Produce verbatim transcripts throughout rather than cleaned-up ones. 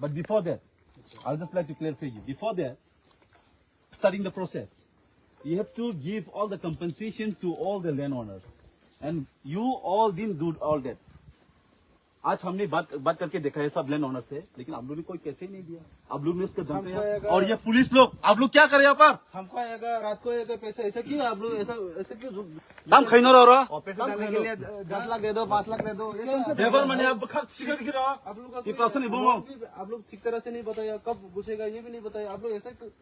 But before that, I'll just like to clarify you. Before that, starting the process, you have to give all the compensation to all the landowners. And you all didn't do all that. आज हमने बात बात करके देखा है सब land owner से, लेकिन आप लोगों ने कोई कैसे ही नहीं दिया। आप लोग ने इसका जानते हैं। और ये पुलिस लोग, आप लोग क्या कर रहे हैं यहाँ पर? हमको आएगा, रात को आएगा पैसा, ऐसा क्यों आप लोग ऐसा ऐसा क्यों? Tam khaino ro ro. Office से जाने के लिए दस लाख दे दो, पाँच लाख दे दो, ये क्या? Bebar mani ab khak sigar kira. आप लोग का कोई Tiprasa ni bongo. आप लोग ठीक तरह से नहीं बताया, कब घुसेगा ये भी नहीं बताया। आप लोग ऐसे क-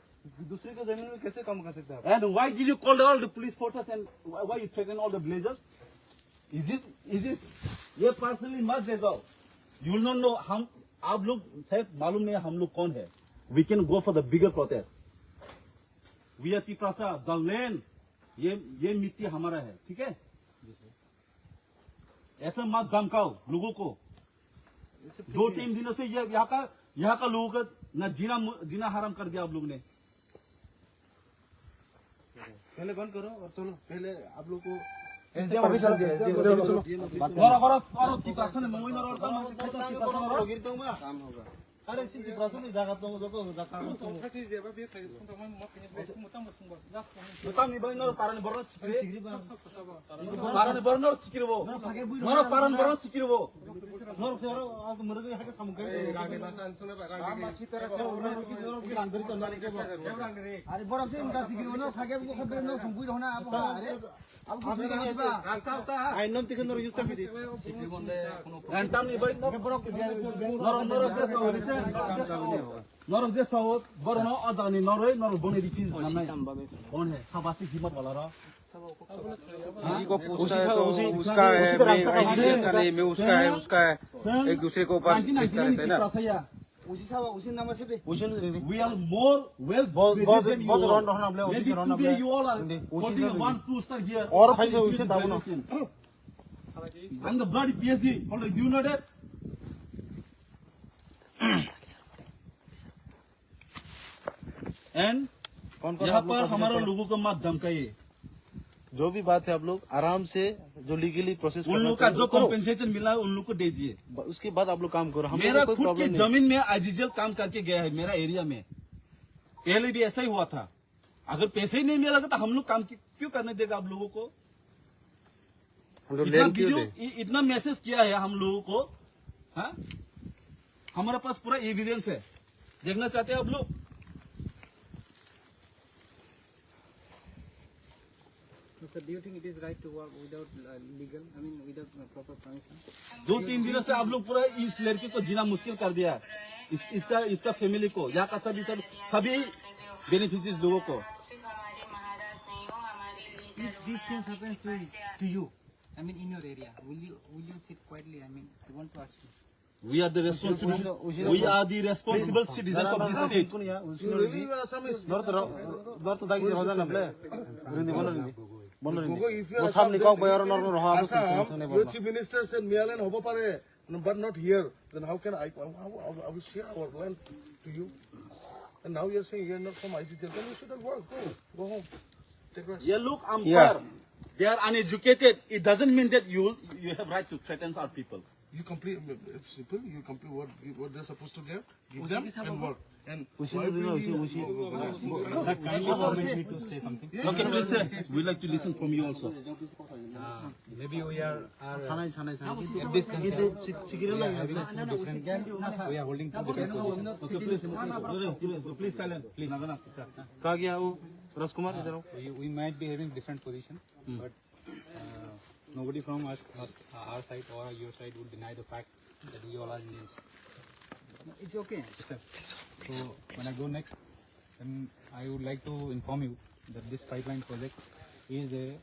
दूसरे के जमीन में कैसे काम कर सकते हैं आप? And why did you call all the police forces and why, why you threaten all the villagers? Is this, is this, ये personally मत ले जाओ। You will not know हम, आप लोग शायद मालूम नहीं हम लोग कौन है। We can go for the bigger protest. We are Tiprasa, the land, ये ये मिट्टी हमारा है, ठीक है? ऐसा मत धमकाओ लोगों को। दो तीन दिनों से ये यहाँ का यहाँ का लोगों का ना जीना जीना हराम कर दिया आप लोग ने। पहले बंद करो और चलो, पहले आप लोग को एसडीएम ऑफिस चलो, एसडीएम ऑफिस चलो। Gora gora aro Tiprasa ni mungwi noro tamo Tiprasa noro. Are sin Tiprasa ni jaga tongo, joto jaga tongo. Tamo ni bai noro parani borno sikiri. Parani borno sikiri bo. Noro parani borno sikiri bo. Noro se aro aku mereka hake samung kari. Are borok se muta sikiri bo, noro phage bo khabe noro sungkui rona abo ha, are. Abo khabe rona ba. Ai nom tikhe noro use ta bidi. Sikiri bonde kono And tamni bai noro noro je sawo ni se. Noro je sawo borno ajani noro noro boni refuse nanai. कौन है? Sabasi himat wala ro. किसी को पूछता है तो उसका है, मैं आईसीजेएल का नहीं, मैं उसका है, उसका है, एक दूसरे के ऊपर गिरता रहता है ना। We are more well educated than you all. Maybe today you all are quoting one, two star here. I'm the bloody PhD holder, you know that? And यहाँ पर हमारा लोगों को मत धमकाइए। जो भी बात है आप लोग आराम से जो लीगली प्रोसेस उन लोग का जो कॉम्पेंसेशन मिला है उन लोग को दीजिए। उसके बाद आप लोग काम करो। मेरा खुद की जमीन में आईजीजीएल काम करके गया है मेरा एरिया में। पहले भी ऐसा ही हुआ था। अगर पैसे ही नहीं मिलेगा तो हम लोग काम क्यों करने देगा आप लोगों को? इतना वीडियो इतना मैसेज किया है हम लोगों को। हाँ, हमारे पास पूरा एविडेंस है। देखना चाहते हैं आप लोग? Sir, do you think it is right to work without uh, legal, I mean, without uh, proper permission? दो तीन दिनों से आप लोग पूरा इस लड़की को जीना मुश्किल कर दिया। इस इसका इसका फैमिली को, यहाँ का सभी सब सभी बेनिफिशियरीज लोगों को। If these things happens to to you, I mean, in your area, will you will you sit quietly? I mean, I want to ask you. We are the responsible. We are the responsible citizens of this state. You really are Assamese? Gogo, if you are Assam, then Assam, your chief minister said Mialan hobo pare, no, but not here. Then how can I, how, how, how I will share our land to you? And now you are saying you are not from I C J, then you should have worked. Go, go home. Take rest. ये लोग अनपढ़, they are uneducated. It doesn't mean that you you have right to threaten our people. You complete, it's simple. You complete what what they're supposed to give, give them and work. And why we, Say something. Okay, please, sir. We'd like to listen from you also. Maybe we are, are at this juncture, we are having two different, we are holding two different positions. Okay, please, please, please, please silent, please. कहाँ गया वो राजकुमार? इधर आओ। We, we might be having different position, but uh, nobody from us, us, our side or your side would deny the fact that we all are Indians. It's okay. So when I go next, then I would like to inform you that this pipeline project is a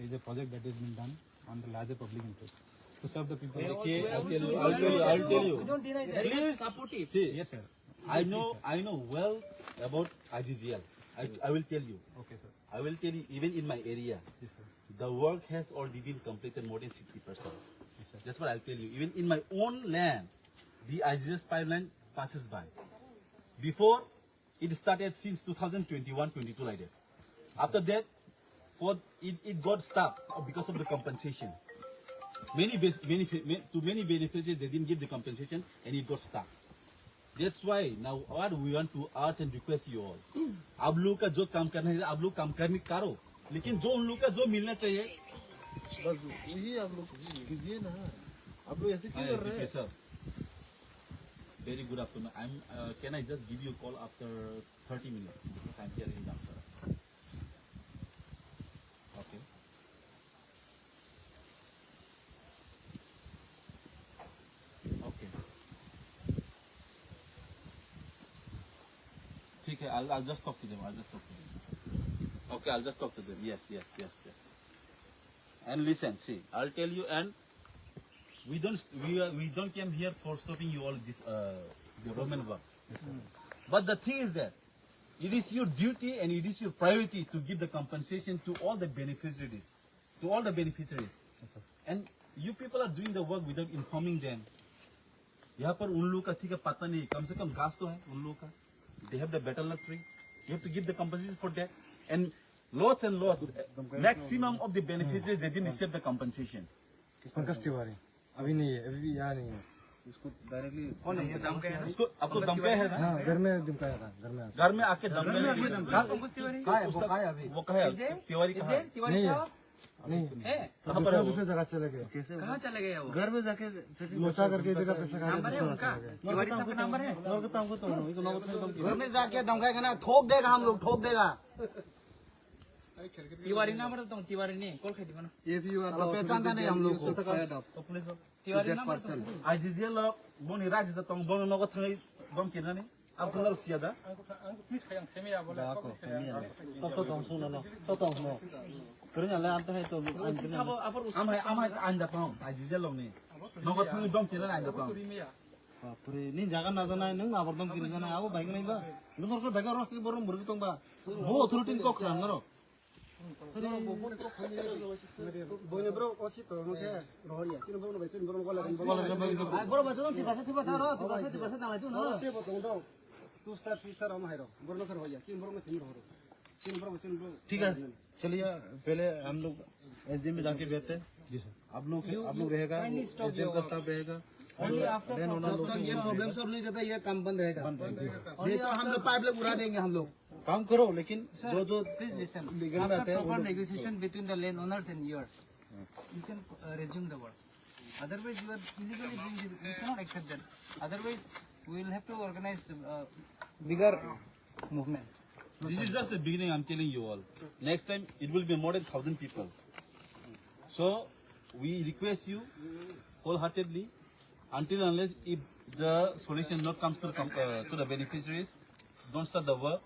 is a project that has been done on the larger public interest to serve the people. Okay, I'll tell you, I'll tell you, I'll tell you. We don't deny that. Please. Supportive. See, Yes, sir. I know, I know well about I G G L. I, I will tell you. Okay, sir. I will tell you, even in my area, Yes, sir. the work has already been completed more than sixty percent. Yes, sir. That's what I'll tell you. Even in my own land, the I G G L pipeline passes by. Before, it started since two thousand twenty-one twenty-two like that. After that, for it, it got stuck because of the compensation. Many, bes- many, fa- ma- to many beneficiaries, they didn't give the compensation and it got stuck. That's why now what we want to ask and request you all, आप लोग का जो काम करना है, आप लोग काम करने करो, लेकिन जो उन लोग का जो मिलना चाहिए। बस यही आप लोग कीजिए ना। आप लोग ऐसे क्यों कर रहे हैं? Sir, very good afternoon. I'm, uh, can I just give you a call after thirty minutes? Because I'm here in Damsara. Okay. Okay. ठीक है, I'll, I'll just talk to them. I'll just talk to them. Okay, I'll just talk to them. Yes, yes, yes, yes. And listen, see, I'll tell you, and we don't, we are, we don't came here for stopping you all this, uh, development work. But the thing is that it is your duty and it is your priority to give the compensation to all the beneficiaries, to all the beneficiaries. And you people are doing the work without informing them. यहाँ पर उन लोगों का ठीक है पता नहीं, कम से कम घास तो है उन लोगों का। They have the betel nut tree. You have to give the compensation for that. And lots and lots, maximum of the beneficiaries, they didn't receive the compensation. Pankaj तिवारी अभी नहीं है, अभी यहाँ नहीं है। इसको डायरेक्टली कौन है ये? धमकाया है? उसको, आपको धमकाया है ना? हाँ, घर में धमकाया था, घर में। घर में आके धमकाया है। कहाँ है वो? कहाँ है अभी? वो कहाँ है? तिवारी कहाँ है? तिवारी साहब? नहीं है। कहाँ पर है वो? दूसरे जगह चले गए। कैसे? कहाँ चले गए वो? घर में जाके लोचा करके इधर का पैसा खाया, नंबर है उनका? तिवारी साहब का नंबर है? घर में जाके धमकाएगा ना, ठोक देगा हम लोग, ठोक देगा। तिवारी नंबर तो तिवारी नहीं, कॉल कर दीजिए ना। ये भी हुआ तो पहचानता नहीं हम लोग को। तो पुलिस लोग। Tiwari number to. Aji jelo boni raji da tong bono nogo thangwi dom kinani. Ang khunal siya da. Ang khunal siya da. Ako, kami ya bola. Toto tong sung no. Kering ale ante hai to. Amhai amhai anda pang. Aji jelo ni. Nogo thangwi dom kinani anda pang. Bapre, ni jaga na jana nung abor dom kini jana abo bai nai ba. Nung ko bai ro ki borom burgi tong ba. Bo authority ko khna ngaro. Boino bro osi to mokhe rohorya. Chini bro no bai chini bro no gola. Boro ba jong tiprasa tiprasa tharo, tiprasa tiprasa tanglai tu no. Te bo tong do. Tu star sister am hai ro. Bro no thar hoya. Chini bro no sini rohor. Chini bro chini bro. ठीक है, चलिए पहले हम लोग एसडीएम में जाके बैठते हैं। आप लोग आप लोग रहेगा, एसडीएम का स्टाफ रहेगा। Only after ये problem सॉल्व नहीं जाता, ये काम बंद रहेगा। ये तो हम लोग पाइप लाइन उड़ा देंगे हम लोग। काम करो, लेकिन जो जो please listen. After proper negotiation between the land owners and yours, you can resume the work. Otherwise, you are illegally doing this. We cannot accept that. Otherwise, we will have to organize bigger movement. This is just the beginning, I'm telling you all. Next time, it will be more than thousand people. So, we request you wholeheartedly, until unless if the solution not comes to the, uh, to the beneficiaries, don't start the work.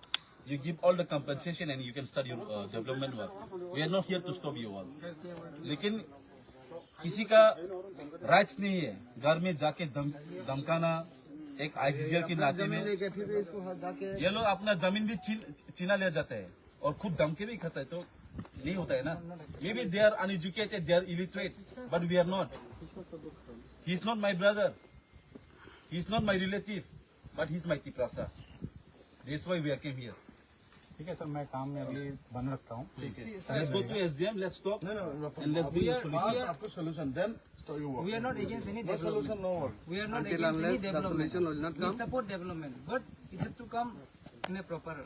You give all the compensation and you can start your, uh, development work. We are not here to stop you all. लेकिन किसी का राइट्स नहीं है घर में जाके धम, धमकाना। एक आईजीजीएल के नाते में ये लोग अपना जमीन भी छीन, छीना ले जाते हैं और खुद धमकी भी खाता है, तो नहीं होता है ना। Maybe they are uneducated, they are illiterate, but we are not. He is not my brother. He is not my relative, but he is my Tiprasa. That's why we are came here. ठीक है सर, मैं काम में अभी बंद रखता हूँ। Let's go to SDM, let's talk and let's bring a solution. First आपको solution, then तो you work. We are not against any development. No solution, no work. We are not against any development. We support development, but it has to come in a proper,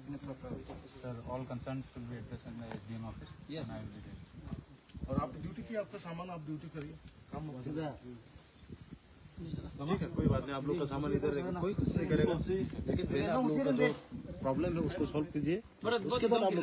in a proper way. Sir, all concerns should be addressed in the SDM office. Yes. And I will be there. और आप ड्यूटी की, आपका सामान आप ड्यूटी करिए, काम मत कीजिए। ठीक है, कोई बात नहीं, आप लोग का सामान इधर रखेगा, कोई कुछ नहीं करेगा, लेकिन पहले आप लोगों का जो प्रॉब्लम है उसको सॉल्व कीजिए, उसके बाद आप लोग